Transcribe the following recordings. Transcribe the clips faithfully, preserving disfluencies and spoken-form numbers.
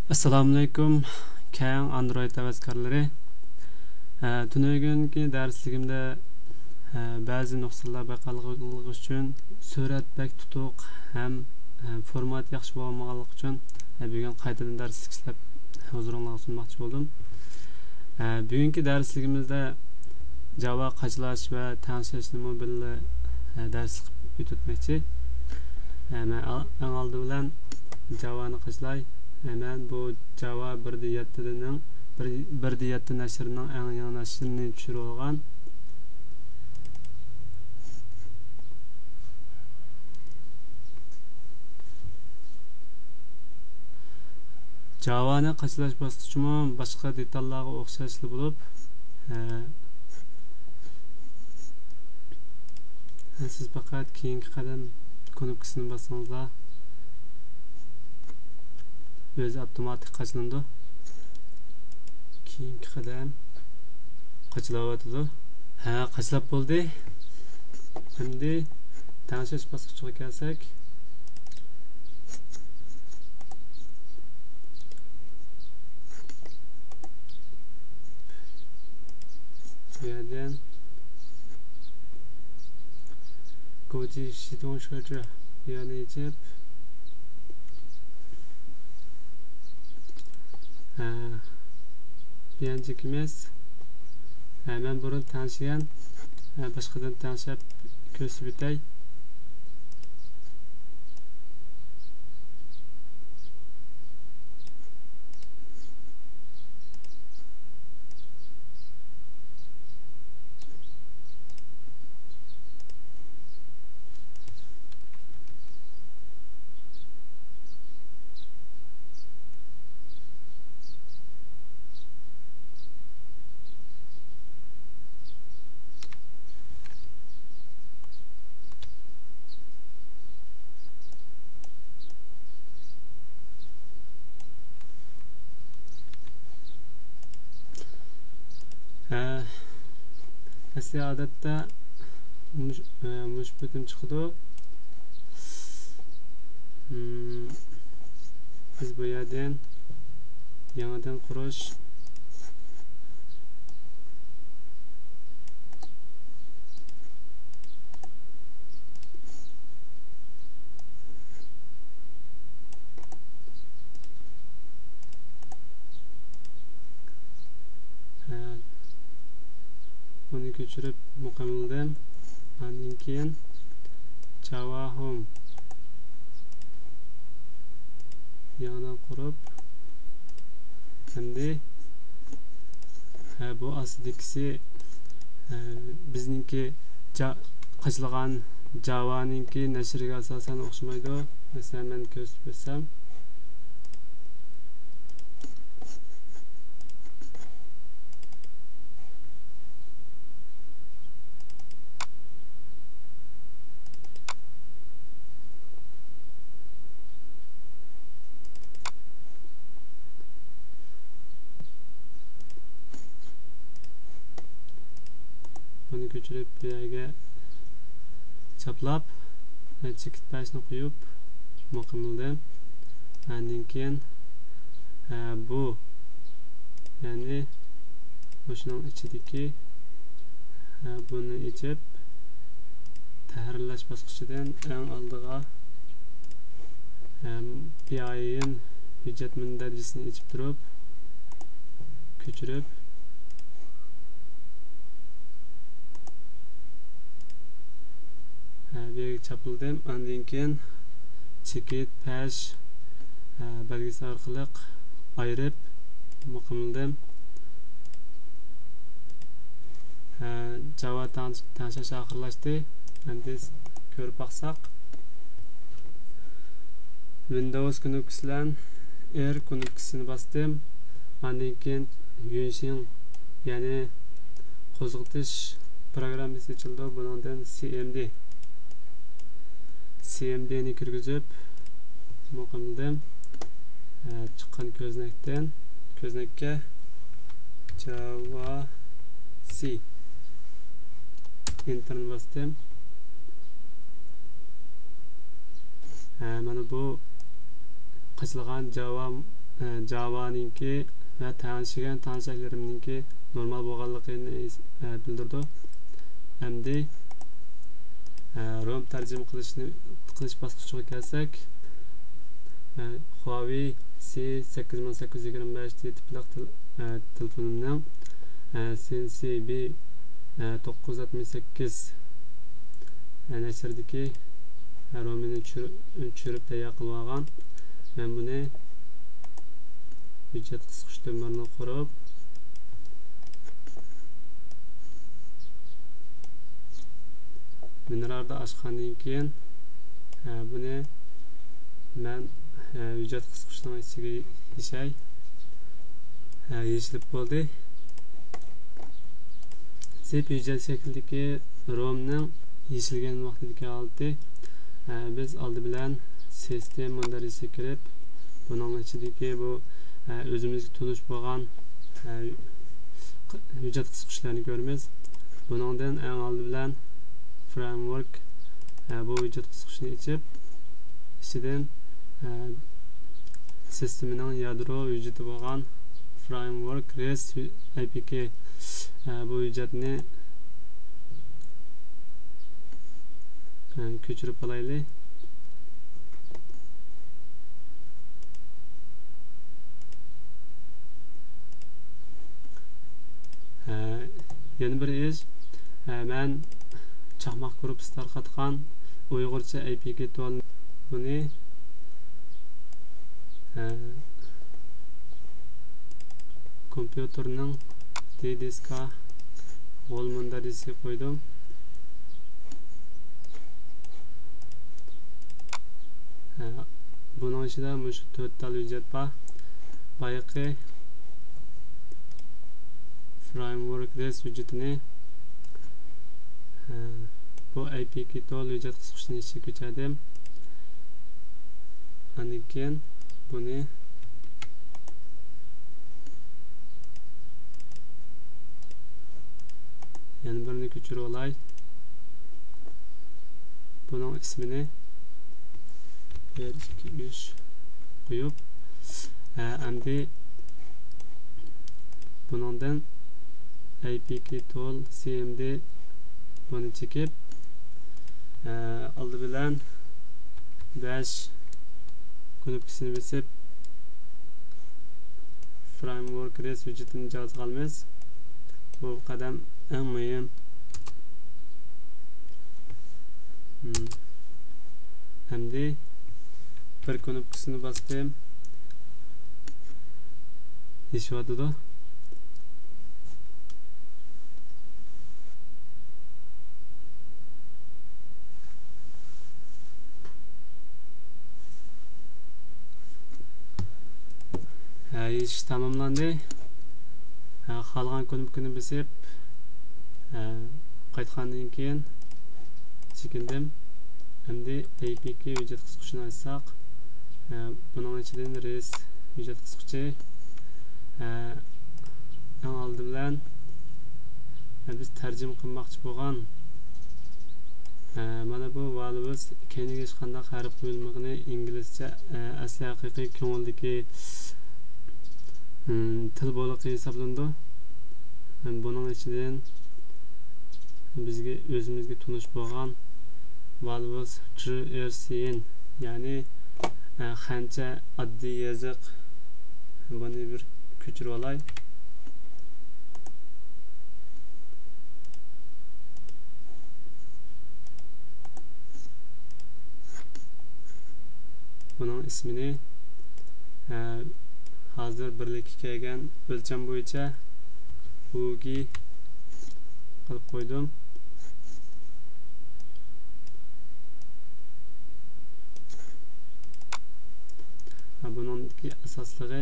ئەسسالامۇئەلەيكۇم، كەڭ ئاندرويد ھەۋەسكارلىرى. ئە، تۈنۈگۈنكى دەرسلىكىمدە، ئە، بەزى نۇقسانلار بايقالغانلىقى ئۈچۈن سۈرەت بەك تۇتۇق ھەم، ئە، فورمات ياخشى بولمىغانلىقى ئۈچۈن، ئە، بۈگۈن قايتىدىن دەرسلىك ئىشلەپ ھۇزۇرۇڭلارغا سۇنماقچى بولدۇم. ئە، بۈگۈنكى دەرسلىكىمىزدە جاۋا قاچىلاش ۋە تەڭشەشنىمۇ بىللە، ئە، دەرس قىلىپ ئۆتۈۋەتمەكچى. ئە، مەن ئا-، ئەڭ ئالدى بىلەن جاۋانى قاچىلاي. ئە، مەن بۇ جاۋا بىر دە يەتتىنىڭ، بىر، بىر دە يەتتە نەشرىنىڭ ئەڭ يېڭى نەشرىنى چۈشۈرۈۋالغان. جاۋانى قاچىلاش باسقۇچىمۇ باشقا دېتاللارغا ئوخشاشلا بولۇپ، ھە، ھە، سىز پەقەت كېيىنكى قەدەم كۇنۇپكىسىنى باسسىڭىزلا، ئۆزى ئاپتوماتىك قاچىلىنىدۇ. كېيىنكى قەدەم قاچىلاۋاتىدۇ. ھە، قاچىلاپ بولدى. ئەمدى تەڭشەش باسقۇچىغا كەلسەك، بۇ يەردىن گوجى شىدۇڭ شۆجى بۇ يەرنى ئېچىپ، ھە، بىيەنجىكىمىز، ھە، مەن بۇرۇن تەڭشىگەن، ھە، باشقىدىن تەڭشەپ كۆرسىتىپ ئۆتەي. ھە، ئەسلى ئادەتتە مۇش-، ئە، مۇشۇ پېتىم چىقىدۇ. مم، بىز بۇ يەردىن يېڭىدىن قۇرۇش. ھە، بۇنى كۆچۈرۈپ مۇكەممەلدىم. ئاندىن كېيىن جاۋا ھوم يېڭىدىن قۇرۇپ، ئەمدى، ھە، بۇ ئاستىدىكىسى، ھە، بىزنىڭكى جا-، قاچىلىغان جاۋانىڭكى نەشرىگە ئاساسەن ئوخشىمايدۇ. مەسىلەن، مەن كۆرسىتىپ ئۆتسەم. بۇنى كۆچۈرۈپ بۇ يەرگە چاپلاپ، چېكىت پەشنى قويۇپ مۇكەممەلدىم. ئاندىن كېيىن، ھە، بۇ، يەنى مۇشۇنىڭ ئىچىدىكى، ھە، بۇنى ئېچىپ، تەھرىرلەش باسقۇچىدىن ئەڭ ئالدىغا، ھە، بىئايىن ھۆججەت مۇندەرىجىسىنى ئېچىپ تۇرۇپ، كۆچۈرۈپ، ھە، بۇ يەرگە چاپلىدىم. ئاندىن كېيىن چېكىت پەش، ھە، بەلگىسى ئارقىلىق ئايرىپ مۇكەممەلدىم. ھە، جاۋا تەڭ-، تەڭشەش ئاخىرلاشتى. ئەمدى كۆرۈپ باقساق، ۋىندوۋس كۇنۇپكىسى بىلەن ئېر كۇنۇپكىسىنى باستىم. ئاندىن كېيىن يۈنشىڭ، يەنى قوزغىتىش پروگراممىسى ئېچىلىدۇ. بۇنىڭدىن سى ئېم دى، سى ئېم دىنى كىرگۈزۈپ مۇكەممەلدىم. ئە، چىققان كۆزنەكتىن، كۆزنەككە جاۋا سى. ئېنتېرنى باستىم. ھە، مانا بۇ قاچىلىغان جاۋا ئە، جاۋانىڭكى ۋە تەڭشىگەن تەڭشەكلىرىمنىڭكى نورمال بولغانلىقىنى، ئە، بىلدۈرىدۇ. ئەمدى، ئە، روم تەرجىمە قىلىشنى، قىلىش باسقۇچىغا كەلسەك، ئە، خۇاۋېي سى سەككىز مىڭ سەككىز يۈز يىگىرمە بەش تىپلىق تېل-، ئە، تېلېفونۇمنىڭ، ئە، سى ئېن سى بى، ئە، توققۇز يۈز ئاتمىش سەككىز، ئە، نەشرىدىكى، ئە، رومىنى چۈشۈر-، چۈشۈرۈپ تەييار قىلىۋالغان. مەن بۇنى ھۆججەت قىسقۇچ تۆمۈرىنى قۇرۇپ، ۋىنراردا ئاچقاندىن كېيىن، ئە، بۇنى مەن، ئە، ھۆججەت قىسقۇچنىڭ ئىچىگە يېشەي. ئە، يېشىلىپ بولدى. زىپ ھۆججەت شەكلىدىكى رومنىڭ يېشىلگەن ۋاقتىدىكى ھالىتى. ئە، بىز ئالدى بىلەن سىستېما مۇندەرىجىسىگە كىرىپ، بۇنىڭ ئىچىدىكى بۇ، ئە، ئۆزىمىزگە تونۇش بولغان، ئە، ھۆججەت قىسقۇچلارنى كۆرىمىز. بۇنىڭدىن ئەڭ ئالدى بىلەن فرەيمۋورك، ئە، بۇ ھۆججەت قىسقۇچنى ئېچىپ، ئىچىدىن، ئە، سىستېمىنىڭ يادرو ھۆججىتى بولغان فرەيمۋورك رېس ئەي پى كەي، ئە، بۇ ھۆججەتنى، ئە، كۆچۈرۈپ ئالايلى. ھە، يەنە بىر ئىش، ھە، مەن چاقماق گۇرۇپپىسى تارقاتقان ئۇيغۇرچە ئەي پى كەي تول، بۇنى، ھە، كومپيۇتېرنىڭ دى دىسكا غول مۇندەرىجىسىگە قويدۇم. ھە، بۇنىڭ ئىچىدە مۇشۇ تۆت تال ھۆججەت بار. بايىقى فرەيمۋورك رېس ھۆججىتىنى، ھە، بۇ ئەي پى كەي تول ھۆججەت قىسقۇچىنى ئىچىگە كۆچۈردۈم. ئاندىن كېيىن بۇنى يەنە بىرنى كۆچۈرۈۋالاي. بۇنىڭ ئىسمىنى بىر، ئىككى، ئۈچ قويۇپ، ئە، ئەمدى بۇنىڭدىن ئەي پى كەي تول سى ئېم دى بۇنى چېكىپ، ئە، ئالدى بىلەن بەش كۇنۇپكىسىنى بېسىپ، فرەيمۋورك رېس ھۆججىتىنى جاھازغا ئالىمىز. بۇ قەدەم ئەڭ مۇھىم. مم. ئەمدى بىر كۇنۇپكىسىنى باستىم. يېشىۋاتىدۇ. ھە، يېشىش تاماملاندى. ھە، خالىغان كۇنۇپكىنى بېسىپ، ھە، قايتقاندىن كېيىن چېكىندىم. ئەمدى ئەي پى كەي ھۆججەت قىسقۇچىنى ئاچساق، ھە، بۇنىڭ ئىچىدىن رېس ھۆججەت قىسقۇچى، ھە، ئەڭ ئالدى بىلەن، ھە، بىز تەرجىمە قىلماقچى بولغان، ھە، مانا بۇ ۋالۇس كەينىگە ھېچقانداق ھەرپ قويۇلمىغىنى ئىنگلىزچە، ئە، ئەسلى ھەقىقىي كۆڭۈلدىكى، ئىم، تىل بولىقى ھېسابلىنىدۇ. ھەم بۇنىڭ ئىچىدىن بىزگە، ئۆزىمىزگە تونۇش بولغان ۋالۇس جى ئېر سى ئېن، يەنى، ئە، خەنچە ئاددىي يېزىق، بۇنى بىر كۆچۈرۈۋالاي. بۇنىڭ ئىسمىنى، ھە، ھازىر بىرلىككە كەلگەن ئۆلچەم بويىچە ئۇگى قىلىپ قويدۇم. ھە، بۇنىڭدىكى ئاساسلىقى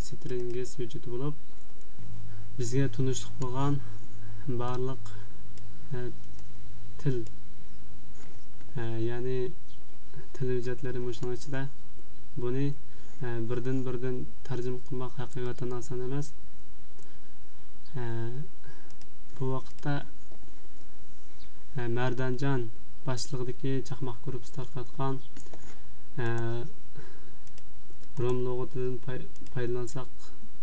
سترىنگس ھۆججىتى بولۇپ، بىزگە تونۇشلۇق بولغان بارلىق، ئە، تىل، ئە، يەنى تىل ھۆججەتلىرى مۇشۇنىڭ ئىچىدە. بۇنى، ئە، بىردىن بىردىن تەرجىمە قىلماق ھەقىقەتەن ئاسان ئەمەس. ئە، بۇ ۋاقىتتا، ئە، مەردانجان باشچىلىقىدىكى چاقماق گۇرۇپپىسى تارقاتقان، ئە، روم لۇغىتىدىن پاي-، پايدىلانساق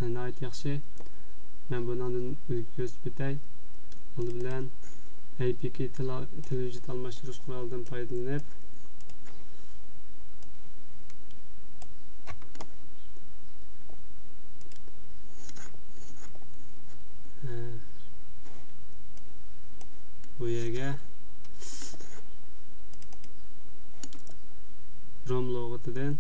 ناھايىتى ياخشى. مەن بۇنىڭدىن ئۈلگە كۆرسىتىپ ئۆتەي. ئالدى بىلەن ئەي پى كەي تىل، تىل ھۆججەت ئالماشتۇرۇش قورالىدىن پايدىلىنىپ، بۇ يەرگە روم لۇغىتىدىن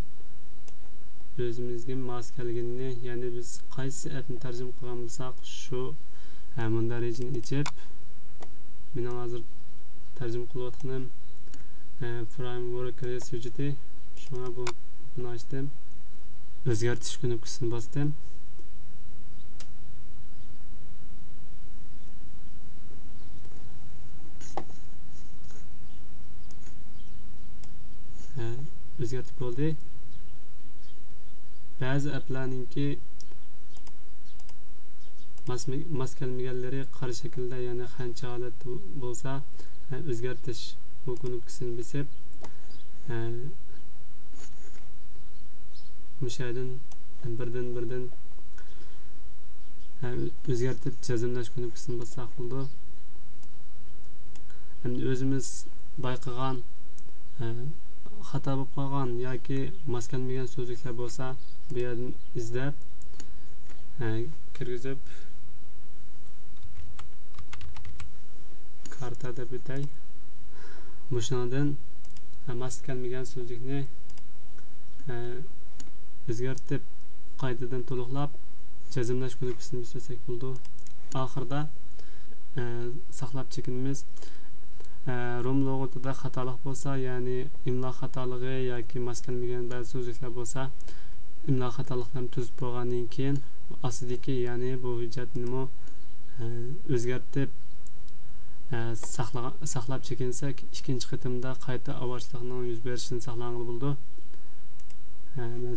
ئۆزىمىزگە ماس كەلگىنىنى، يەنى بىز قايسى ئەپنى تەرجىمە قىلغان بولساق، شۇ، ھە، مۇندەرىجىنى ئېچىپ، مېنىڭ ھازىر تەرجىمە قىلىۋاتقىنىم، ھە، فرەيمۋورك ھۆججىتى. شۇڭا بۇ، بۇنى ئاچتىم. ئۆزگەرتىش كۇنۇپكىسىنى باستىم. ھە، ئۆزگەرتىپ بولدى. بەزى ئەپلەرنىڭكى ماس، ماس كەلمىگەنلىرى قارا شەكىلدە، يەنى خەنچە ھالەتتە بولسا، ھە، ئۆزگەرتىش بۇ كۇنۇپكىسىنى بېسىپ، ھە، مۇشۇ يەردىن بىردىن بىردىن، ھە، ئۆزگەرتىپ جەزملەش كۇنۇپكىسىنى باسساق بولىدۇ. ئەمدى ئۆزىمىز بايقىغان، ھە، خاتا بولۇپ قالغان ياكى ماس كەلمىگەن سۆزلۈكلەر بولسا، بۇ يەردىن ئىزدەپ، ھە، كىرگۈزۈپ، كارتا دەپ ئۆتەي. مۇشۇنىڭدىن، ھە، ماس كەلمىگەن سۆزلۈكنى، ھە، ئۆزگەرتىپ، قايتىدىن تولۇقلاپ، جەزملەش كۇنۇپكىسىنى بېسىۋەتسەك بولىدۇ. ئاخىرىدا، ئە، ساقلاپ چېكىنىمىز. ئە، روم لۇغىتىدا خاتالىق بولسا، يەنى ئىملا خاتالىقى ياكى ماس كەلمىگەن بەزى سۆزلۈكلەر بولسا، ئىملا خاتالىقلىرىنى تۈزۈپ بولغاندىن كېيىن، ئاستىدىكى، يەنى بۇ ھۆججەتنىمۇ، ئە، ئۆزگەرتىپ، ئە، ساقلىغا-، ساقلاپ چېكىنسەك، ئىككىنچى قېتىمدا قايتا ئاۋارىچىلىقنىڭ يۈز بېرىشىدىن ساقلانغىلى بولىدۇ. ئە، مەن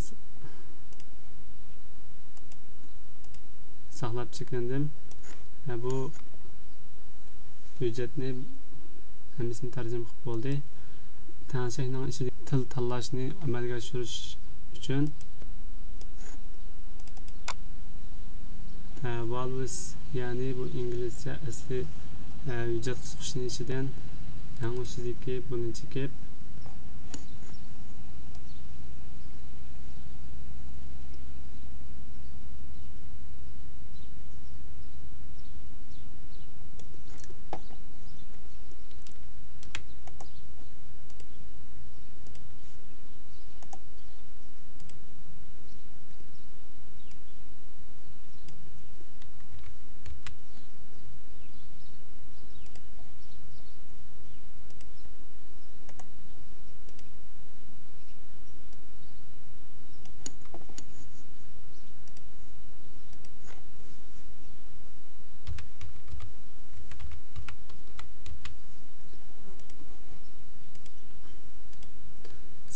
ساقلاپ چېكىندىم. ئە، بۇ ھۆججەتنى ھەممىسىنى تەرجىمە قىلىپ بولدى. تەڭشەكنىڭ ئىچىدە تىل تاللاشنى ئەمەلگە ئاشۇرۇش ئۈچۈن، ئە، ۋالۋىس، يەنى بۇ ئىنگلىزچە ئەسلى، ئە، ھۆججەت قىسقۇچىنىڭ ئىچىدىن ئەڭ ئۈستىدىكى بۇنى چېكىپ،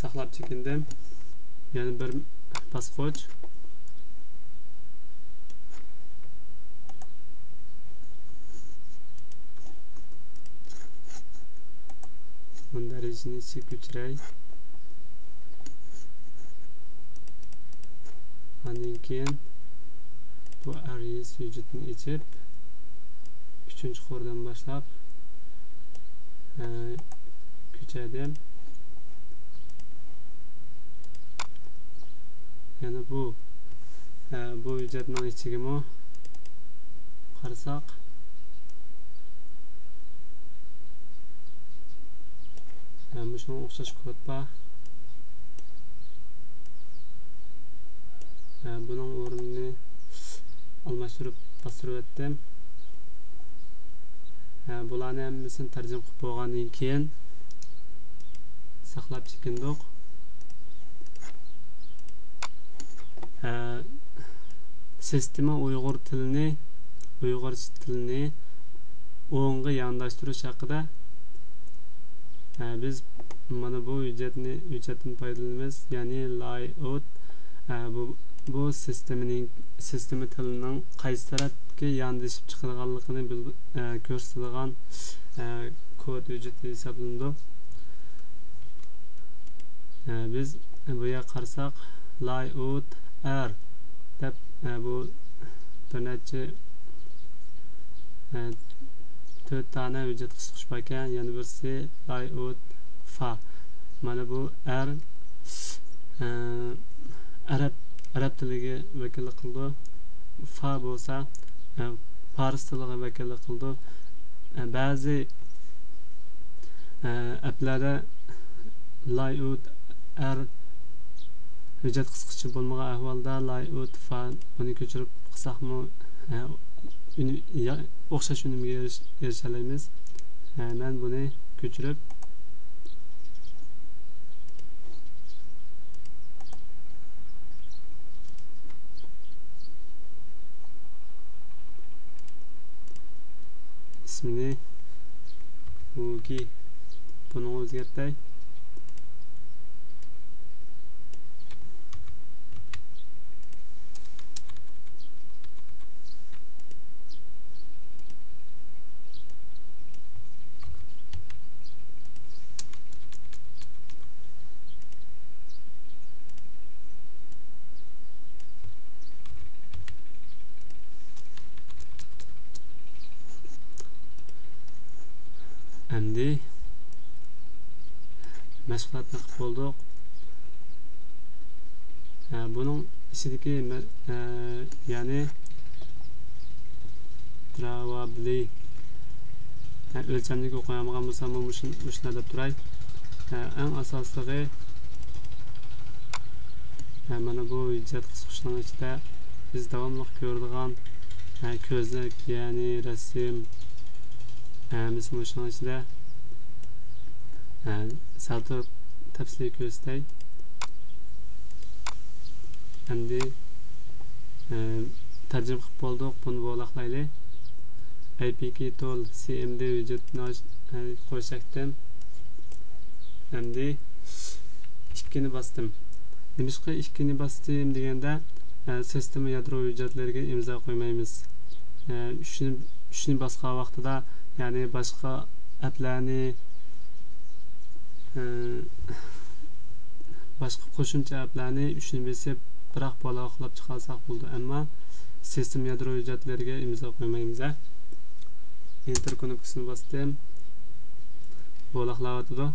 ساقلاپ چېكىندىم. يەنە بىر باسقۇچ. مۇندەرىجىنى ئىچىگە كۆچۈرەي. ئاندىن كېيىن بۇ ئەرىيس ھۆججىتىنى ئېچىپ، ئۈچىنچى قۇردىن باشلاپ، ئە، كۆچۈردۈم. يەنە بۇ، ئە، بۇ ھۆججەتنىڭ ئىچىگىمۇ قارىساق، ئە، مۇشۇنىڭغا ئوخشاش كود بار. ئە، بۇنىڭ ئورنىنى ئالماشتۇرۇپ باستۇرۇۋەتتىم. ئە، بۇلارنى ھەممىسىنى تەرجىمە قىلىپ بولغاندىن كېيىن ساقلاپ چېكىندۇق. ئە، سىستېما ئۇيغۇر تىلىنى، ئۇيغۇرچە تىلىنى ئوڭغا يانداشتۇرۇش ھەققىدە، ئە، بىز مانا بۇ ھۆججەتنى، ھۆججەتتىن پايدىلىنىمىز، يەنى لايئاۋۇت. ئە، بۇ، بۇ سىستېمىنىڭ، سىستېما تىلىنىڭ قايسى تەرەپكە ياندىشىپ چىقىدىغانلىقىنى بىل-، ئە، كۆرسىتىدىغان، ئە، كود ھۆججىتى ھېسابلىنىدۇ. ئە، بىز بۇ يەرگە قارىساق، لايئوت ئەر دەپ، ئە، بۇ بىر نەچچە، ئە، تۆت دانە ھۆججەت قىسقۇچ باركەن. يەنە بىرسى لايئوت فا. مانا بۇ ئەر، ئە، ئەرەب، ئەرەب تىلىگە ۋەكىللىك قىلىدۇ. فا بولسا، ئە، پارس تىلىغا ۋەكىللىك قىلىدۇ. ئە، بەزى، ئە، ئەپلەردە لايئوت ئەر ھۆججەت قىسقۇچى بولمىغان ئەھۋالدا لايئوت فا بۇنى كۆچۈرۈپ قىلساقمۇ، ئە، ئۈن-، يا-، ئوخشاش ئۈنۈمگە ئېرىش-، ئېرىشەلەيمىز. ئە، مەن بۇنى كۆچۈرۈپ، ئىسمىنى بۇگى بۇنىڭغا ئۆزگەرتەي. ئەمدى مەشغۇلاتنى قىلىپ بولدۇق. ھە، بۇنىڭ ئىچىدىكى مە-، ھە، يەنى دراۋابلى، ھە، ئۆلچەملىك ئوقۇيالمىغان بولساممۇ مۇشۇ-، مۇشۇنداق دەپ تۇراي. ھە، ئەڭ ئاساسلىقى، ھە، مانا بۇ ھۆججەت قىسقۇچنىڭ ئىچىدە بىز داۋاملىق كۆرىدىغان، ھە، كۆزنەك، يەنى رەسىم، ھەممىسى مۇشۇنىڭ ئىچىدە. ھە، سەل تۇرۇپ تەپسىلىي كۆرسىتەي. ئەمدى، ھە، تەرجىمە قىلىپ بولدۇق، بۇنى بولاقلايلى. ئەي پى كەي تۇل سى ئېم دى ھۆججەتنى ئاچ-، ھە، قوش چەكتىم. ئەمدى ئىككىنى باستىم. نېمىشقا ئىككىنى باستىم دېگەندە، ئە، سىستېما يادرو ھۆججەتلىرىگە ئىمزا قويمايمىز. ئە، ئۈچنى، ئۈچنى باسقان ۋاقتىدا، يەنى باشقا ئەپلەرنى، ئە، باشقا قوشۇمچە ئەپلەرنى ئۈچنى بېسىپ، بىراق بولاقلاپ چىقارساق بولىدۇ. ئەمما سىستېما يادرو ھۆججەتلىرىگە ئىمزا قويمايمىز، ھە. ئېنتېر كۇنۇپكىسىنى باستىم. بولاقلاۋاتىدۇ.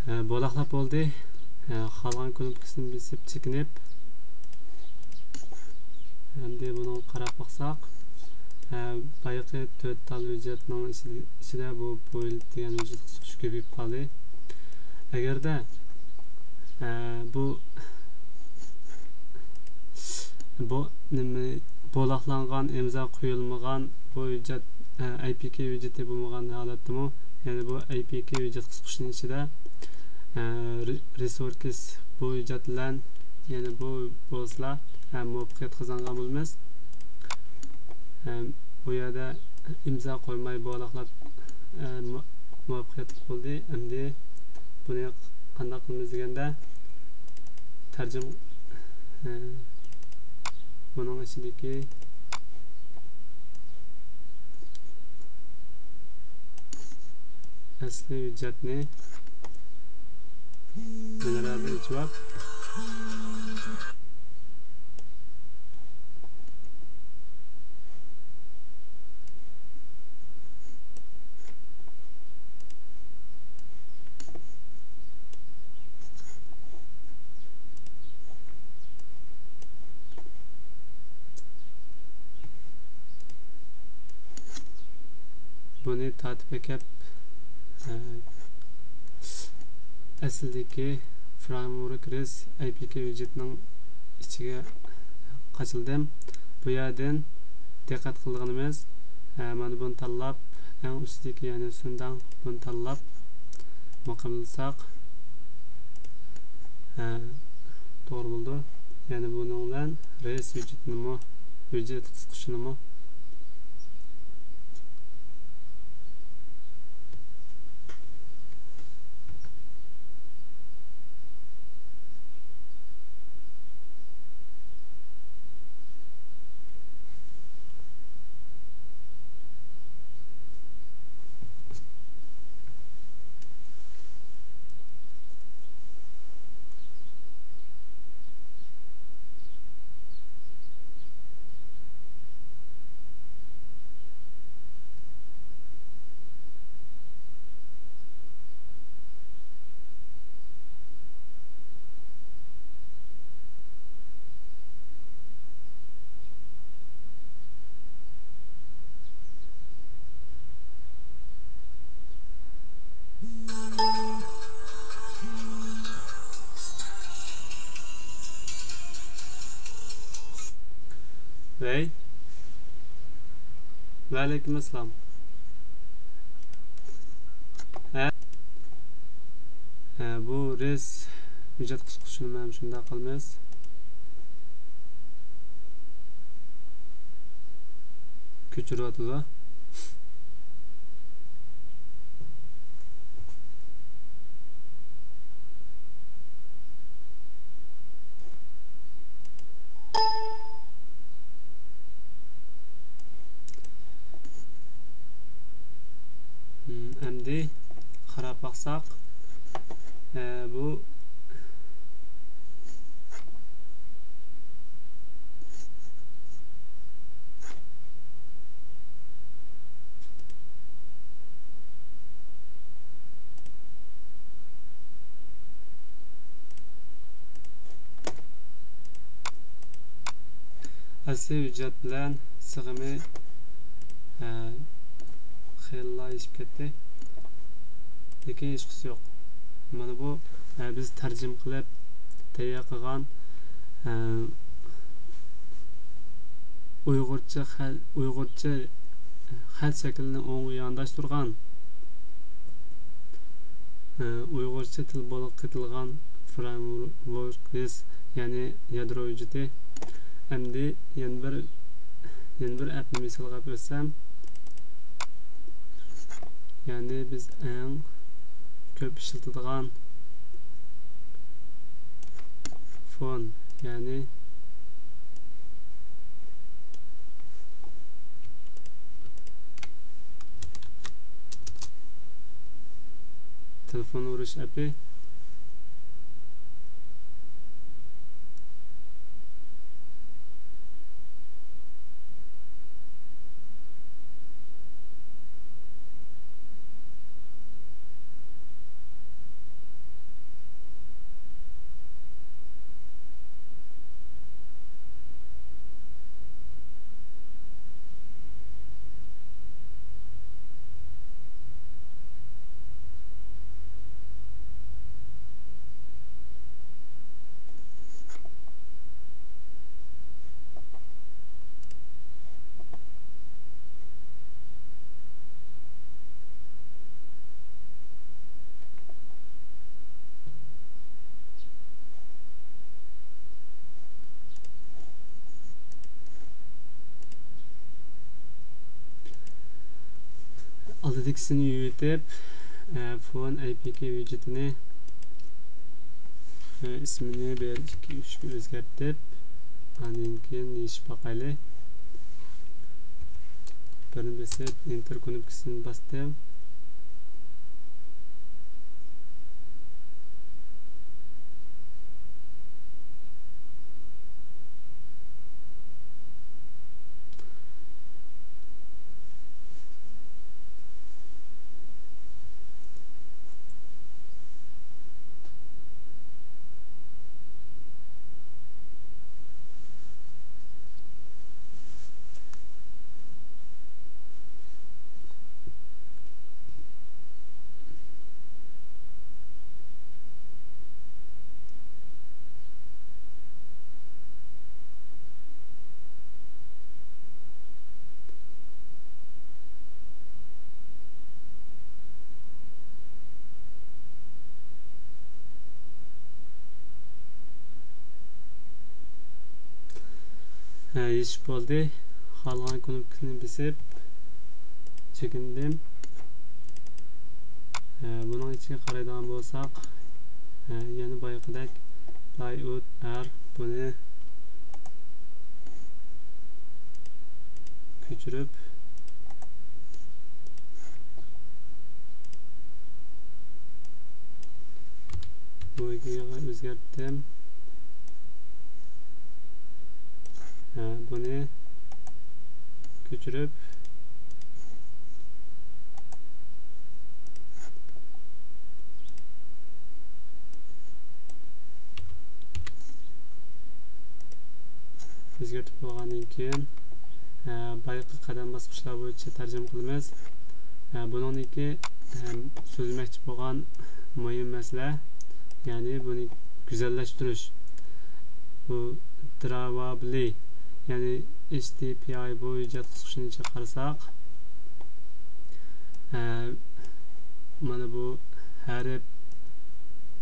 ھە، بولاقلاپ بولدى. ھە، قالغان كۇنۇپكىسىنى بېسىپ چېكىنىپ، ئەمدى بۇنىڭغا قاراپ باقساق، ھە، بايىقى تۆت تال ھۆججەتنىڭ ئىچىدە، ئىچىدە بۇ بۇيلد دېگەن ھۆججەت قىسقۇچ كۆپىيىپ قالدى. ئەگەردە ئە، بۇ، بۇ نېمە، بولاقلانغان، ئىمزا قويۇلمىغان، بۇ ھۆججەت، ئە، ئەي پىي كەي ھۆججىتى بولمىغان ھالەتتىمۇ، يەنى بۇ ئەي پىي كەي ھۆججەت قىسقۇچىنىڭ ئىچىدە، ئە، رې-، رېسوركس بۇ ھۆججەت بىلەن، يەنى بۇ بولسىلا، ئە، مۇۋەپپەقىيەت قازانغان بولىمىز. ئە، بۇ يەردە ئىمزا قويماي بولاقلاپ، ئە، مۇ-، مۇۋەپپەقىيەتلىك بولدى. ئەمدى بۇنى قانداق قىلىمىز دېگەندە، تەرجىمە، ئە، بۇنىڭ ئىچىدىكى ئەسلى ھۆججەتنى مەنبەدىن ئېچىۋاپ، بۇنى تارتىپ ئەكەپ، ئە، ئەسلىدىكى فرېمۋورك رېس ئەي پىي كەي ھۆججىتىنىڭ ئىچىگە قاچىلىدىم. بۇ يەردىن دىققەت قىلىدىغىنىمىز، ئە، مانا بۇنى تاللاپ، ئەڭ ئۈستىدىكى، يەنى سۈنداڭ، بۇنى تاللاپ مۇقىملىساق، ئە، توغرا بولىدۇ. يەنى بۇنىڭ بىلەن رېس ھۆججىتىنىمۇ، ھۆججەت قىسقۇچىنىمۇ ۋەي. ۋەئەلەيكۇم ئەسسالام. ھە؟ ھە، بۇ رېس ھۆججەت قىسقۇچىنى مەن شۇنداق قىلىمىز. كۆچۈرۈۋاتىدۇ. ئەمدى قاراپ باقساق، ئە، بۇ ئەسلى ھۆججەت بىلەن سىغىمى، ھە، خېلىلا ئېشىپ كەتتى. لېكىن ھېچقىسى يوق. مانا بۇ، ھە، بىز تەرجىمە قىلىپ تەييار قىلغان، ھە، ئۇيغۇرچە خەل-، ئۇيغۇرچە خەت شەكلىنى ئوڭغا يانداشتۇرغان، ئۇيغۇرچە تىل بولۇپ قېتىلغان فرېمۋورك، يەنى يادرو ھۆججىتى. ئەمدى يەنە بىر، يەنە بىر ئەپنى مىسالغا ئەپ ئۆتسەم، يەنى بىز ئەڭ كۆپ ئىشلىتىدىغان فون، يەنى تېلېفون ئۇرۇش ئەپى. ئىككىسىنى يۇيۇۋېتىپ، ئە، فون ئەي پىي كەي ۋىجېتىنى، ئە، ئىسمىنى بىر، ئىككى، ئۈچكە ئۆزگەرتىپ، ئاندىن كېيىن يېشىپ باقايلى. بىرنى بېسىپ، ئېنتېر كۇنۇپكىسىنى باستىم. ھە، يېشىپ بولدى. خالىغان كۇنۇپكىنى بېسىپ چېكىندىم. ھە، بۇنىڭ ئىچىگە قارايدىغان بولساق، ھە، يەنە بايىقىدەك لايئاۋۇت ئەر بۇنى كۆچۈرۈپ، بۇ يەرگە ئۆزگەرتتىم. ھە، بۇنى كۆچۈرۈپ، ئۆزگەرتىپ بولغاندىن كېيىن، ئە، بايىقى قەدەم باسقۇچلار بويىچە تەرجىمە قىلىمىز. ئە، بۇنىڭدىكى، ئە، سۆزلىمەكچى بولغان مۇھىم مەسىلە، يەنى بۇنى گۈزەللەشتۈرۈش. بۇ دراۋابلى، يەنى ئېچ تى پى ئاي بۇ ھۆججەت قىسقۇچىنى قارىساق، ئە، مانا بۇ ھەرپ،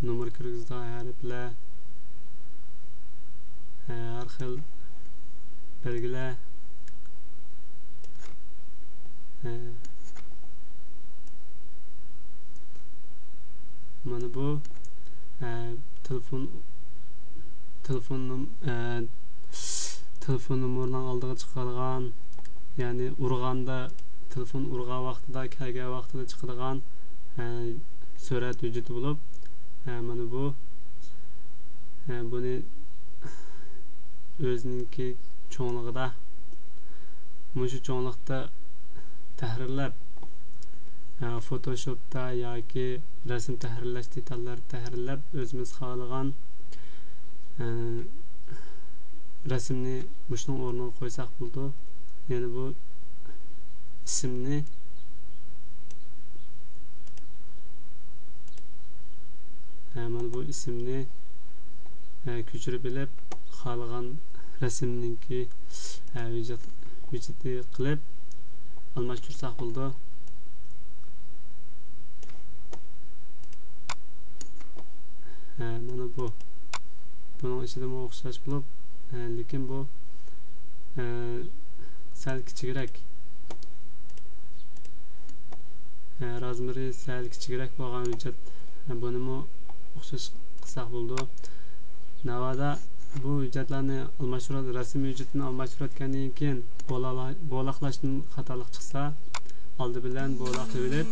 نومۇر كىرگۈزىدىغان ھەرپلەر، ھە، ھەر خىل بەلگىلەر، ھە، مانا بۇ، ھە، تېلېفون، تېلېفون نوم-، ھە، تېلېفون نومۇرىنىڭ ئالدىغا چىقىدىغان، يەنى ئۇرغاندا، تېلېفون ئۇرغان ۋاقتىدا، كەلگەن ۋاقتىدا چىقىدىغان، ھە، سۈرەت ھۆججىتى بولۇپ، ھە، مانا بۇ، ھە، بۇنى ئۆزىنىڭكى چوڭلۇقىدا، مۇشۇ چوڭلۇقتا تەھرىرلەپ، ھە، فوتوشوپتا ياكى رەسىم تەھرىرلەش دېتاللىرى تەھرىرلەپ، ئۆزىمىز خالىغان، ھە، رەسىمنى مۇشۇنىڭ ئورنىغا قويساق بولىدۇ. يەنى بۇ ئىسىمنى، ھە، مانا بۇ ئىسىمنى، ھە، كۆچۈرۈپ ئېلىپ، خالىغان رەسىمنىڭكى، ھە، ھۆججەت-، ھۆججىتى قىلىپ ئالماشتۇرساق بولىدۇ. ھە، مانا بۇ. بۇنىڭ ئىچىدىمۇ ئوخشاش بولۇپ، ھە، لېكىن بۇ، ھە، سەل كىچىكرەك. ھە، رازمېرى سەل كىچىكرەك بولغان ھۆججەت، ھە، بۇنىمۇ ئوخشاش قىلساق بولىدۇ. ناۋادا بۇ ھۆججەتلەرنى ئالماشتۇرۇپ، رەسىم ھۆججىتىنى ئالماشتۇرۇۋەتكەندىن كېيىن، بولالا-، بولاقلاشتىن خاتالىق چىقسا، ئالدى بىلەن بولاقلىۋېلىپ،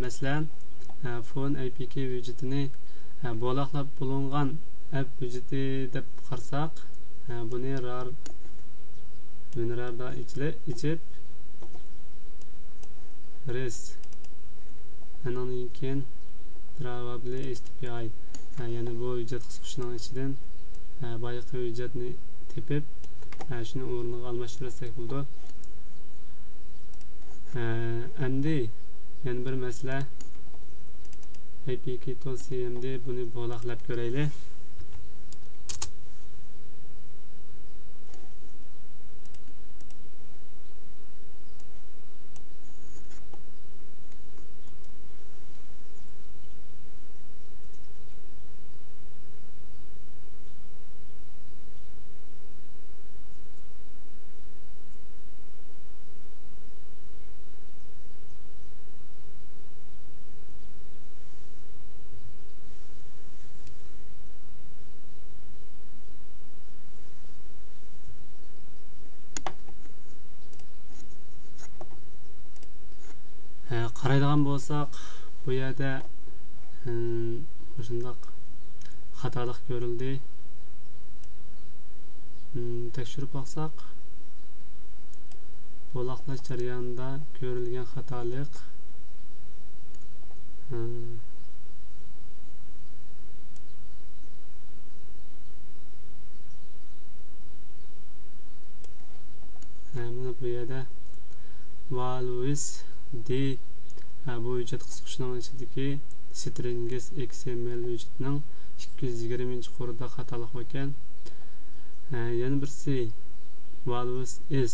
مەسىلەن، فون ئەي پىي كەي ھۆججىتىنى، بولاقلاپ بولۇنغان ئەپ ھۆججىتى دەپ قارىساق، بۇنى رار، ۋىنراردا ئېچىلى-، ئېچىپ، رېس. ئانىڭدىن كېيىن دراۋابلى ئېچ تى پى ئاي. يەنى بۇ ھۆججەت قىسقۇچىنىڭ ئىچىدىن، بايىقى ھۆججەتنى تېپىپ، شۇنى ئورنىغا ئالماشتۇرساق بولىدۇ. ئەمدى يەنە بىر مەسىلە. ئەي پىي كەي تول سى ئېم دى، بۇنى بولاقلاپ كۆرەيلى. قارايدىغان بولساق، بۇ يەردە، ھىم، مۇشۇنداق خاتالىق كۆرۈلدى. ھىم، تەكشۈرۈپ باقساق، بولاقلاش جەريانىدا كۆرۈلگەن خاتالىق. ھىم. ھە، مانا بۇ يەردە ۋالۋىس دى، ھە، بۇ ھۆججەت قىسقۇچىنىڭ ئىچىدىكى سترىنگس ئېكس ئېم ئېل ھۆججىتىنىڭ ئىككى يۈز يىگىرمىنچى قۇرىدا خاتالىق باركەن. ھە، يەنە بىرسى ۋالۋىس ئېس.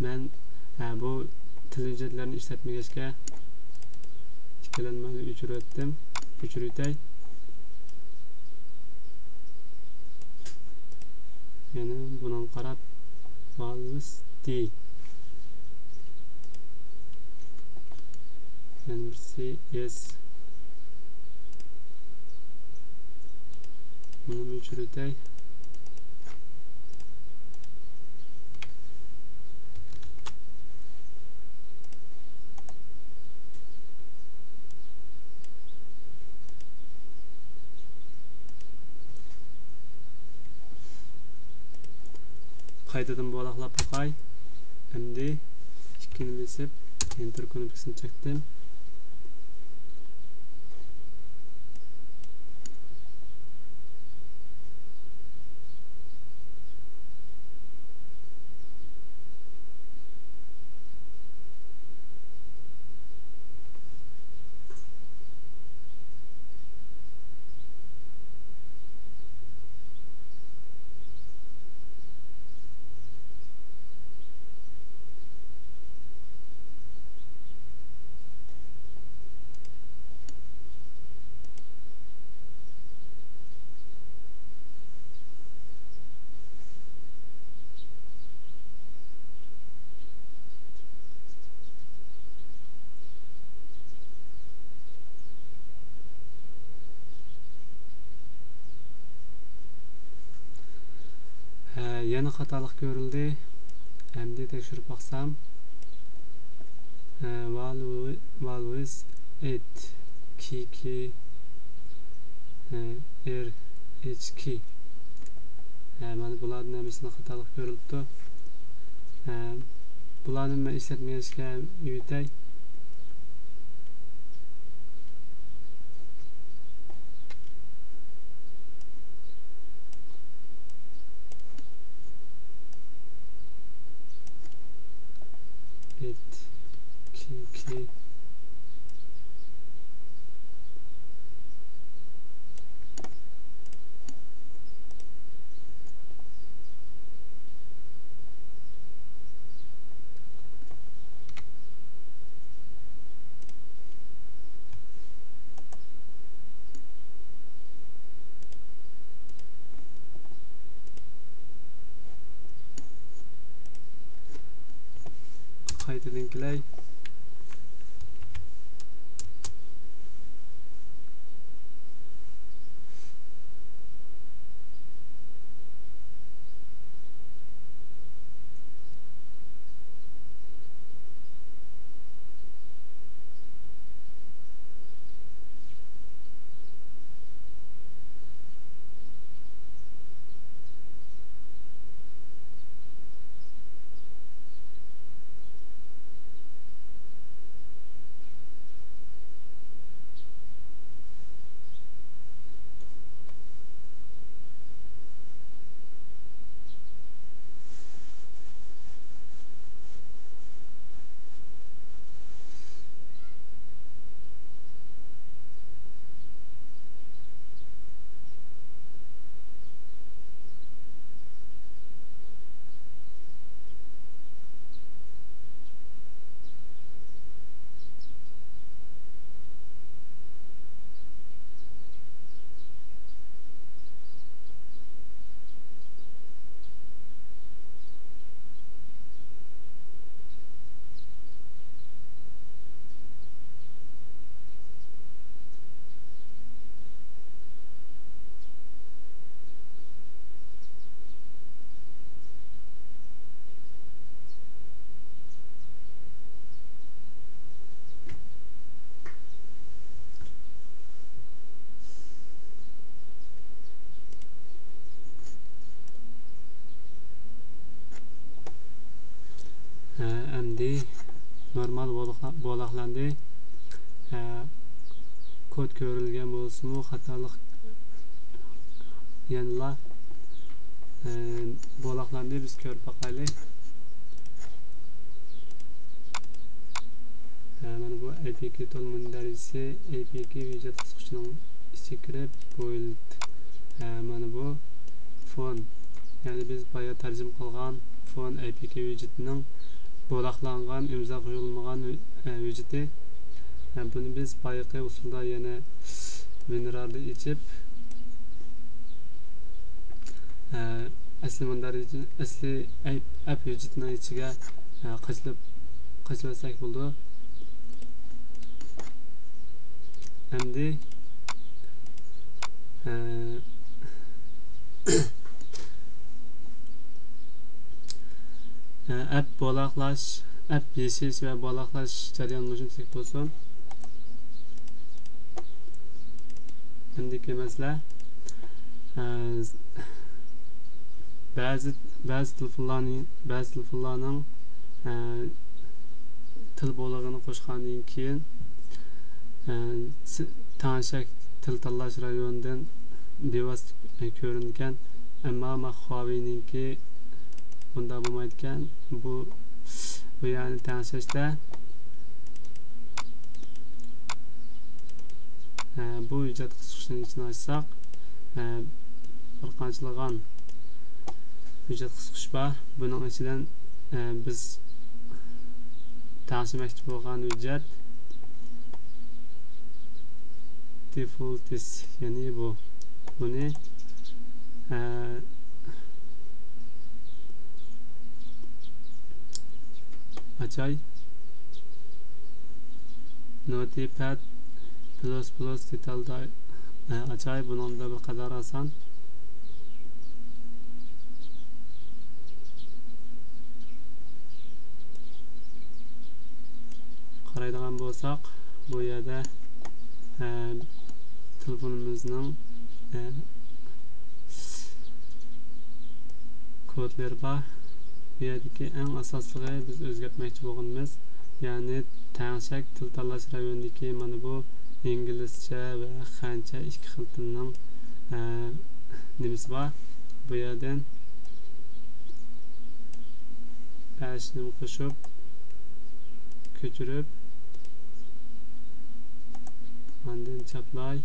مەن، ھە، بۇ تىل ھۆججەتلىرىنى ئىشلەتمىگەچكە، ئىككىلەنمەي ئۆچۈرۈۋەتتىم. ئۆچۈرۈۋېتەي. يەنە بۇنىڭغا قاراپ، ۋالۋىس دى. يەنە بىرسى ئېس. بۇنىمۇ ئۆچۈرۈۋېتەي. قايتىدىن بولاقلاپ باقاي. ئەمدى ئىككىنى بېسىپ، ئېنتېر كۇنۇپكىسىنى چەكتىم. ھە، يەنە خاتالىق كۆرۈلدى. ئەمدى تەكشۈرۈپ باقسام، ھە، ۋالۋ-، ۋالۋىس ئېيت كىكى، ھە، ئېر ئېچ كى. ھە، مانا بۇلاردىن ھەممىسىدە خاتالىق كۆرۈلۈپتۇ. ھە، بۇلارنى مەن ئىشلەتمىگەچكە يۆتەي. ئېيت كىكى. قايتىدىن كېلەي. ئەمدى نورمال بولاقلاندى. كود كۆرۈلگەن بولسىمۇ خاتالىق يەنىلا بولاقلاندى. بىز كۆرۈپ باقايلى. مانا بۇ ئەي پى كەي تول مۇندەرىجىسى، ئەي پى كەي ۋىجېت قىسقۇچىنىڭ ئىچىگە كىرىپ، بۇ، مانا بۇ فون، يەنى بىز بايا تەرجىمە قىلغان فون ئەي پى كەي ۋىجېتىنىڭ بولاقلانغان، ئىمزا قويۇلمىغان ۋىجېتى. بۇنى بىز بايىقى ئۇسۇلدا يەنە ۋىنراردا ئېچىپ، ئەسلى مۇندەرىجە، ئەسلى ئەپ ۋىجېتىنىڭ ئىچىگە قاچىلىپ، قاچىلىۋەتسەك بولىدۇ. ئەمدى ئەپ بولاقلاش، ئەپ يېشىش ۋە بولاقلاش جەريانى مۇشۇنچىلىك بولسۇن. ئەمدىكى مەسىلە، بەزى، بەزى تېلېفونلارنى، بەزى تېلېفونلارنىڭ تىل بولىقىنى قوشقاندىن كېيىن، تەڭشەك تىل تاللاش رايونىدىن بىۋاسىتە كۆرۈنىدىكەن. ئەمما مانا خۇاۋېينىڭكى بۇنداق بولمايدىكەن. بۇ، بۇ يەرنى تەڭشەشتە، بۇ ھۆججەت قىسقۇچىنىڭ ئىچىنى ئاچساق، بىر قانچىلىغان ھۆججەت قىسقۇچ بار. بۇنىڭ ئىچىدىن، بىز تەڭشىمەكچى بولغان ھۆججەت دېفولتىس، يەنى بۇ. بۇنى، ئە، ئاچاي. نوتىپەد پلۇس پلۇس دېتالدا، ئە، ئاچاي. بۇنىڭدا بىر قەدەر ئاسان. قارايدىغان بولساق، بۇ يەردە، ئە، تېلېفونىمىزنىڭ، ئە، كودلىرى بار. بۇ يەردىكى ئەڭ ئاساسلىقى بىز ئۆزگەرتمەكچى بولغىنىمىز، يەنى تەڭشەك تىل تاللاش رايونىدىكى مانا بۇ ئىنگلىزچە ۋە خەنچە ئىككى خىل تىلنىڭ، ئە، نېمىسى بار. بۇ يەردىن بەشنى قوشۇپ، كۆچۈرۈپ، ئاندىن چاپلاي.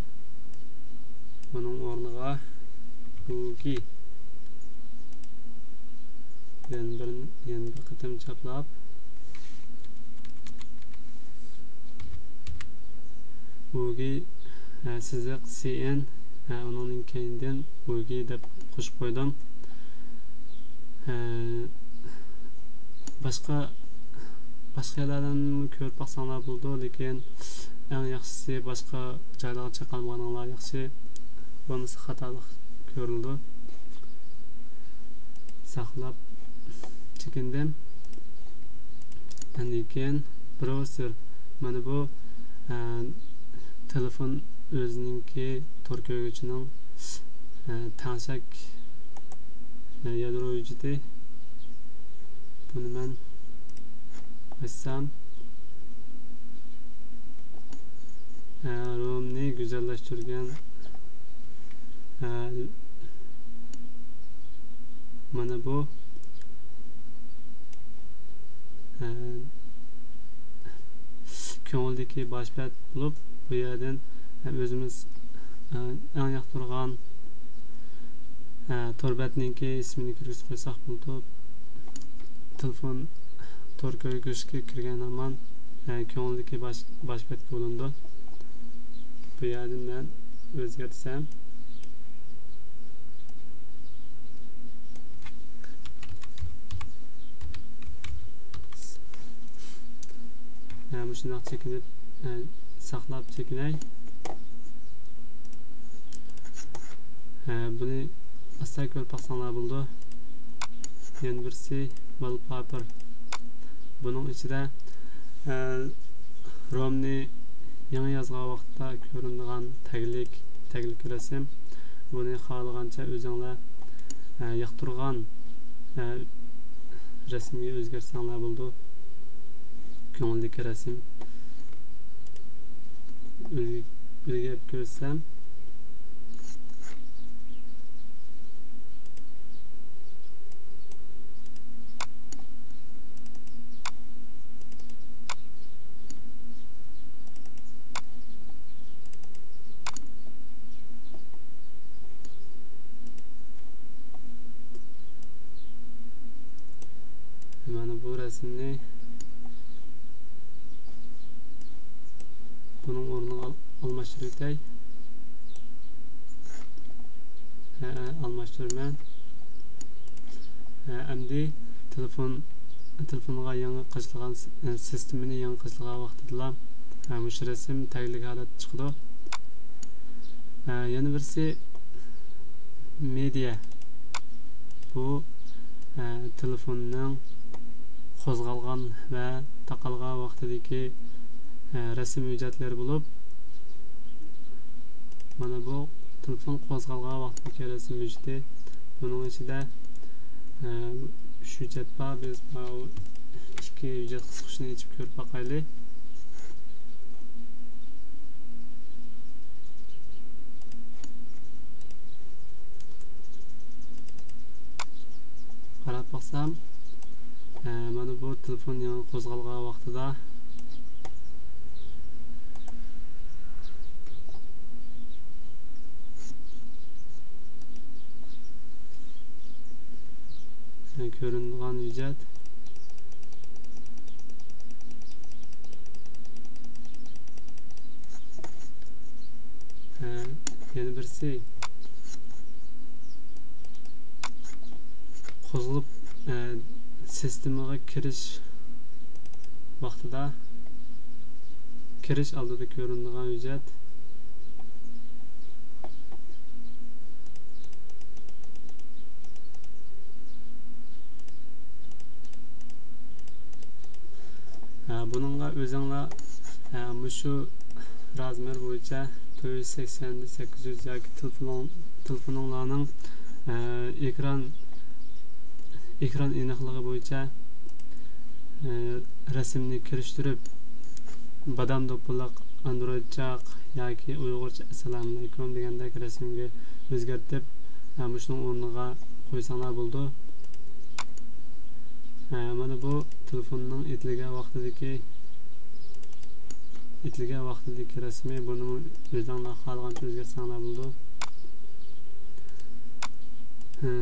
بۇنىڭ ئورنىغا ئۇگى. يەنە بىر، يەنە بىر قېتىم چاپلاپ، ئۇگى، ئە، سىزىق، سى ئېن، ئە، ئۇنىڭدىن كەينىدىن ئۇگى دەپ قوشۇپ قويدۇم. ئە، باشقا، باشقا يەرلەردىن كۆرۈپ باقساڭلار بولىدۇ، لېكىن ئەڭ ياخشىسى باشقا جايلارغا چېقىلمىغىنىڭلار ياخشى، بولمىسا خاتالىق كۆرۈلىدۇ. ساقلاپ چېكىندىم. ئاندىن كېيىن براۋزېر، مانا بۇ، ئە، تېلېفون ئۆزىنىڭكى تور كۆرگۈچىنىڭ، ئە، تەڭشەك، ئە، يادرو ھۆججىتى. بۇنى مەن ئاچسام، ئە، رومنى گۈزەللەشتۈرگەن، ئە، مانا بۇ، ئە، كۆڭۈلدىكى باش بەت بولۇپ، بۇ يەردىن، ئە، ئۆزىمىز، ئە، ئەڭ ياقتۇرغان، ئە، تور بەتنىڭكى ئىسمىنى كىرگۈزۈپ قويساق بولىدۇ. تېلېفون تور كۆرگۈچكە كىرگەن ھامان، ئە، كۆڭۈلدىكى باش، باش بەتكە ئۇلىنىدۇ. بۇ يەردىن مەن ئۆزگەرتسەم، ھە، مۇشۇنداق چېكىنىپ، ھە، ساقلاپ چېكىنەي. ھە، بۇنى ئاستا كۆرۈپ باقساڭلار بولىدۇ. يەنە بىرسى ۋالپېپېر. بۇنىڭ ئىچىدە، ھە، رومنى يېڭى يازغان ۋاقىتتا كۆرۈنىدىغان تەگلىك، تەگلىك رەسىم. بۇنى خالىغانچە ئۆزۈڭلار، ئە، ياقتۇرغان، ئە، رەسىمگە ئۆزگەرتسەڭلار بولىدۇ. كۆڭۈلدىكى رەسىم. ئۈلگە-، ئۈلگە ئېلىپ كۆرسەم. مانا بۇ رەسىمنى بۇنىڭ ئورنىغا ئال-، ئالماشتۇرۇۋېتەي. ھە، ئالماشتۇرىمەن. ھە، ئەمدى تېلېفون، تېلېفونغا يېڭى قاچىلىغان س-، سىستېمىنى يېڭى قاچىلىغان ۋاقتىدىلا، ھە، مۇشۇ رەسىم تەگلىك ھالەتتە چىقىدۇ. ھە، يەنە بىرسى مېدىيا. بۇ، ھە، تېلېفوننىڭ قوزغالغان ۋە تاقالغان ۋاقتىدىكى، ھە، رەسىم ھۆججەتلىرى بولۇپ، مانا بۇ تېلېفون قوزغالغان ۋاقتىدىكى رەسىم ھۆججىتى. بۇنىڭ ئىچىدە، ئە، ئۈچ ھۆججەت بار. بىز ماۋۇ ئىككى ھۆججەت قىسقۇچىنى ئېچىپ كۆرۈپ باقايلى. قاراپ باقسام، ئە، مانا بۇ تېلېفون يېڭى قوزغالغان ۋاقتىدا كۆرۈنىدىغان ھۆججەت. ھە، يەنە بىرسى قوزغىلىپ، ھە، سىستېمىغا كىرىش ۋاقتىدا، كىرىش ئالدىدا كۆرۈنىدىغان ھۆججەت. ھە، بۇنىڭغا ئۆزۈڭلار، ھە، مۇشۇ رازمېر بويىچە تۆت يۈز سەكسەن سەككىز يۈز ياكى تېلېفونۇڭ-، تېلېفونۇڭلارنىڭ، ھە، ئېكران، ئېكران ئېنىقلىقى بويىچە، ھە، رەسىمنى كىرىشتۈرۈپ، بادام دوپپىلىق ئاندرويدچاق ياكى ئۇيغۇرچە ئەسسالامۇئەلەيكۇم دېگەندەك رەسىمگە ئۆزگەرتىپ، ھە، مۇشۇنىڭ ئورنىغا قويساڭلار بولىدۇ. ھە، مانا بۇ تېلېفوننىڭ ئېتىلگەن ۋاقتىدىكى، ئېتىلگەن ۋاقتىدىكى رەسىمى. بۇنىمۇ ئۆزۈڭلار خالىغانچە ئۆزگەرتسەڭلار بولىدۇ. ھە،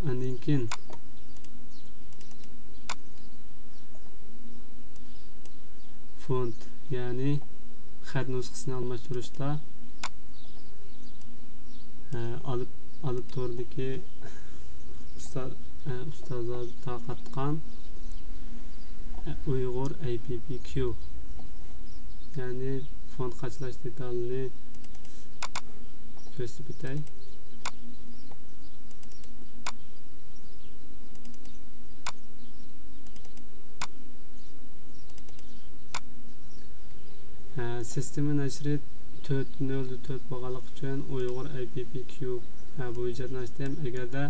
ئاندىن كېيىن فونت، يەنى خەت نۇسخىسىنى ئالماشتۇرۇشتا، ئە، ئالىپ، ئالىپ توردىكى ئۇستا-، ئە، ئۇستازلار تارقاتقان، ئە، ئۇيغۇر ئەي پىي پىي كيۇ، يەنى فونت قاچىلاش دېتالىنى كۆرسىتىپ ئۆتەي. ھە، سىستېما نەشرى تۆت نۆل تۆت بولغانلىقى ئۈچۈن ئۇيغۇر ئەي پىي پىي كيۇ، ھە، بۇ ھۆججەتنى ئاچتىم. ئەگەردە،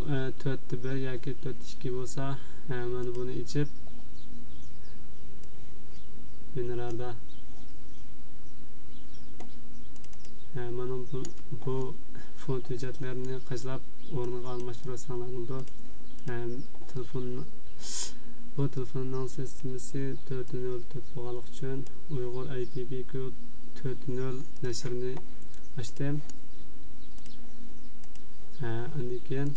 ئە، تۆتتە بىر ياكى تۆتتە ئىككى بولسا، ھە، مانا بۇنى ئېچىپ، ۋىنراردا. ھە، مانا بۇ، بۇ فونت ھۆججەتلىرىنى قاچىلاپ ئورنىغا ئالماشتۇرۇۋەتسەڭلار بولىدۇ. ھە، تېلېفون، بۇ تېلېفوننىڭ سىستېمىسى تۆت نۆل تۆت بولغانلىقى ئۈچۈن ئۇيغۇر ئەي پىي پىي كيۇ تۆت نۆل نەشرىنى ئاچتىم. ھە، ئاندىن كېيىن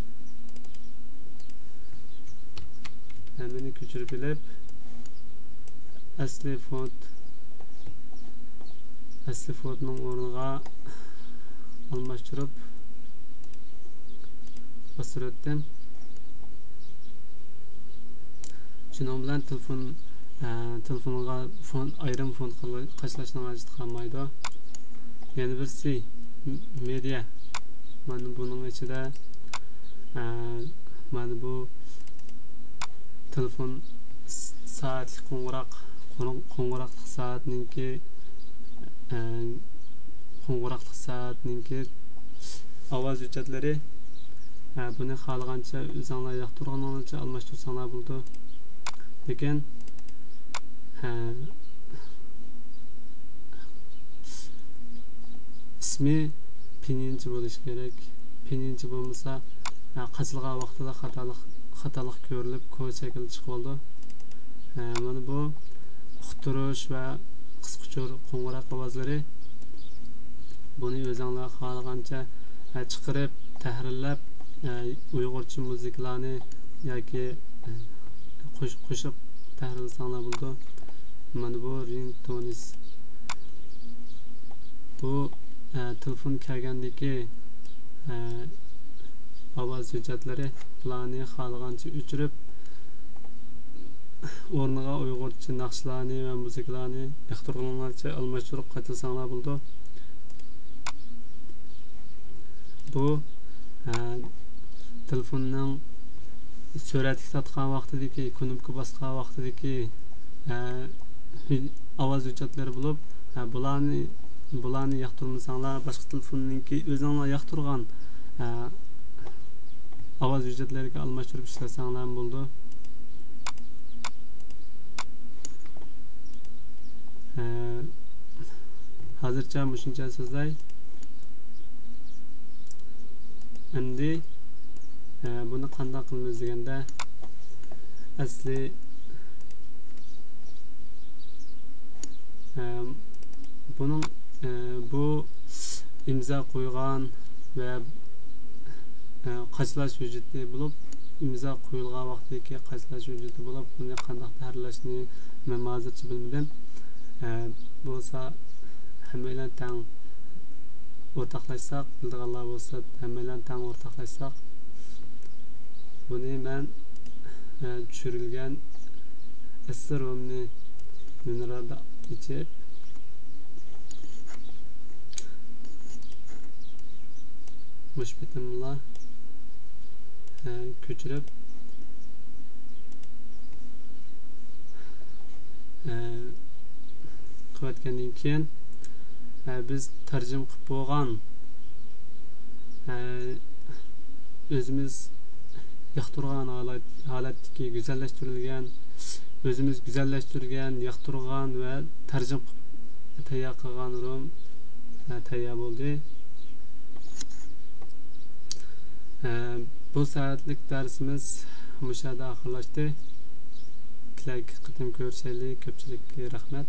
ھەممىنى كۆچۈرۈپ ئېلىپ، ئەسلى فونت، ئەسلى فونتنىڭ ئورنىغا ئالماشتۇرۇپ باستۇرۇۋەتتىم. شۇنىڭ بىلەن تېلېفون، ئە، تېلېفونغا فونت، ئايرىم فونت قاچىلاشنىڭ ھاجىتى قالمايدۇ. يەنە بىرسى، م-، مېدىيا. مانا بۇنىڭ ئىچىدە، ئە، مانا بۇ تېلېفون س-، سائەتلىك قوڭغۇراق، قوڭ-، قوڭغۇراقلىق سائەتنىڭكى، ئە، قوڭغۇراقلىق سائەتنىڭكى ئاۋاز ھۆججەتلىرى. ھە، بۇنى خالىغانچە ئۆزۈڭلار ياقتۇرغىنىڭلارچە ئالماشتۇرساڭلار بولىدۇ. لېكىن، ھە، ئىسمى پىنيىنچە بولۇشى كېرەك. پىنيىنچە بولمىسا، ھە، قاچىلىغان ۋاقتىدا خاتالىق، خاتالىق كۆرۈلۈپ، كود شەكلىدە چىقىۋالىدۇ. ھە، مانا بۇ ئۇقتۇرۇش ۋە قىسقا ئۇچۇر قوڭغۇراق ئاۋازلىرى. بۇنى ئۆزۈڭلار خالىغانچە، ھە، چىقىرىپ، تەھرىرلەپ، ھە، ئۇيغۇرچە مۇزىكىلارنى ياكى، ھە، قوش-، قوشۇپ تەھرىرلىسەڭلار بولىدۇ. مانا بۇ رىڭتونىس. بۇ، ھە، تېلېفون كەلگەندىكى، ھە، ئاۋاز ھۆججەتلىرى، بۇلارنى خالىغانچە ئۆچۈرۈپ، ئورنىغا ئۇيغۇرچە ناخشىلارنى ۋە مۇزىكىلارنى ياقتۇرغىنىڭلارچە ئالماشتۇرۇپ قاچىلىساڭلار بولىدۇ. بۇ، ئە، تېلېفوننىڭ سۈرەتكە تارتقان ۋاقتىدىكى، كۇنۇپكا باسقان ۋاقتىدىكى، ئە، ھۆ-، ئاۋاز ھۆججەتلىرى بولۇپ، ئە، بۇلارنى، بۇلارنى ياقتۇرمىساڭلار، باشقا تېلېفوننىڭكى ئۆزۈڭلار ياقتۇرغان، ئە، ئاۋاز ھۆججەتلىرىگە ئالماشتۇرۇپ ئىشلەتسەڭلارمۇ بولىدۇ. ئە، ھازىرچە مۇشۇنچە سۆزلەي. ئەمدى، ئە، بۇنى قانداق قىلىمىز دېگەندە، ئەسلى، ئە، بۇنىڭ، ئە، بۇ ئىمزا قويغان ۋە، ئە، قاچىلاش ھۆججىتى بولۇپ، ئىمزا قويۇلغان ۋاقتىدىكى قاچىلاش ھۆججىتى بولۇپ، بۇنى قانداق تەھرىرلەشنى مەن ھازىرچە بىلمىدىم. ئە، بولسا ھەممەيلەن تەڭ ئورتاقلاشساق، بىلىدىغانلار بولسا ھەممەيلەن تەڭ ئورتاقلاشساق، بۇنى مەن، ئە، چۈشۈرۈلگەن ئېس رومنى ۋىنراردا ئېچىپ، مۇشۇ پېتىملا، ئە، كۆچۈرۈپ، ئە، قىلىۋەتكەندىن كېيىن، ئە، بىز تەرجىمە قىلىپ بولغان، ئە، ئۆزىمىز ياقتۇرغان ھالەت، ھالەتتىكى گۈزەللەشتۈرۈلگەن، ئۆزىمىز گۈزەللەشتۈرگەن، ياقتۇرغان ۋە تەرجىمە قىلىپ تەييار قىلغان روم، ئە، تەييار بولدى. ئە، بۇ سائەتلىك دەرسىمىز مۇشۇ يەردە ئاخىرلاشتى. كېلەركى قېتىم كۆرۈشەيلى. كۆپچىلىككە رەھمەت.